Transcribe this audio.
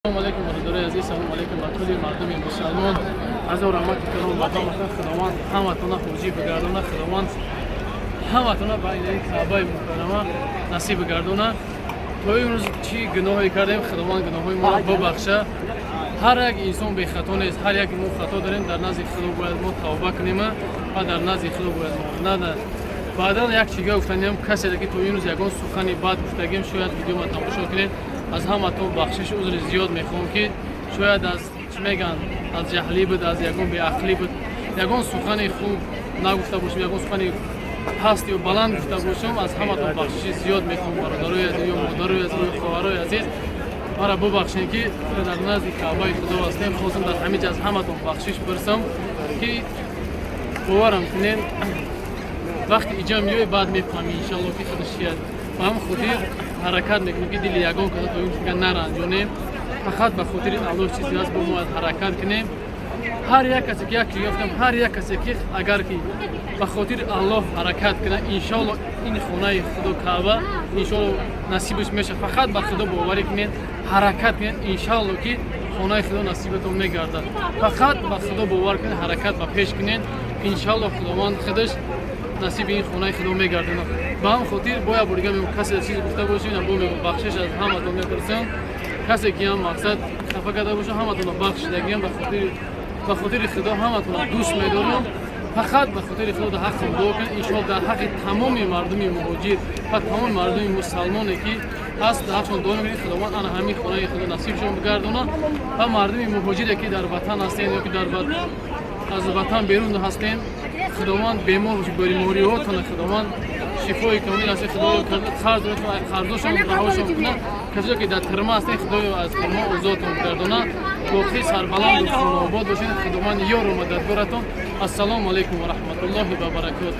Салому алейкум, бародарои азиз, салому алейкум ба кулли мардуми мусалмон. Азо раҳмати калом ба ҳаматон. Худованд ҳаматона ҳоҷӣ бигардона, Худованд ҳаматона ба инаи Каъбаи мукаррама насиб бигардона. То имрӯз чӣ гуноҳе кардем, Худованд гуноҳҳои моро бибахша. Ҳар як инсон бехато нест, ҳар як мо хато дорем. Дар назди Худо бояд мо тавба кунем ва дар назди Худо бояд мо на баъдан як чига гуфтаниям: касе ки то имрӯз ягон сухани бад гуфтагим, шояд видеома тамошо кунед, аз ҳаматон бахшиши узри зиёд мехоҳам, ки шояд аз чӣ мегӯянд, аз ҷаҳлӣ буд, аз ягон беақлӣ буд, ягон сухани хуб нагуфта бошем, ягон сухани паст ё баланд гуфта бошам, аз ҳаматон бахшиши зиёд мехоҳам. Бародарои азиз ё модарои азиз ё хоҳарои азиз, мара бубахшед, ки дар назди Каъбаи Худо ҳастем. Хостам дар ҳамин ҷа аз ҳаматон бахшиш пурсам, ки боварам кунед, вақти иҷа меои, баъд мефаҳмӣ, иншалло, ки худаш чият. Ба ҳамин хотир ҳаракат мекунем, ки дили ягон каса то ин дигар наранҷонем. Фақат ба хотири Аллоҳ чизе аст, бо мо бояд ҳаракат кунем. Ҳар як касе ки як чиз ёфтам, ҳар як касе ки агар ки ба хотири Аллоҳ ҳаракат кунад, иншоалло, ин хонаи Худо Каъба, иншоалло, насибаш мешавад. Фақат ба Худо боварӣ кунед, ҳаракат кунед, иншоалло, ки хонаи Худо насибатон мегардад. Фақат ба Худо бовар кунед, ҳаракат ба пеш кунед, иншоалло, Худованд худаш насиби ин хонаи Худо мегардонад. Ба ҳам хотир бо як бор дига мегӯям, касе чизе гуфта бошем, бо мегӯям, бахшиш аз ҳаматон мепурсам. Касе ки ҳам мақсад хафа карда боша, ҳаматонро бахшидагиам. Ба хотири Худо ҳаматонро дӯст медорам. Фақат ба хотири Худо дар ҳаққам дуо кунед. Иншоалло, дар ҳаққи тамоми мардуми муҳоҷир ва тамоми мардуми мусалмоне ки ҳаст, дар ҳаққшон дуо мекунед, Худованд ана ҳамин хонаи Худо насибшон бигардонад. Ва мардуми муҳоҷире ки дар ватан ҳастем ё ки дар аз ватан берун ҳастем, Худованд бемор бошед, бемориҳотона Худованд шифои комил аст. Худоё, қарз қарзошон раҳошон кунад. Касое ки дар тирма ҳастед, Худоё, аз тирма озодтон гардонад. Боқӣ сарбаланду хонаобод бошед. Худованд ёру мададгоратон. Ассалому алайкум ва раҳматуллоҳи ва баракотуҳ.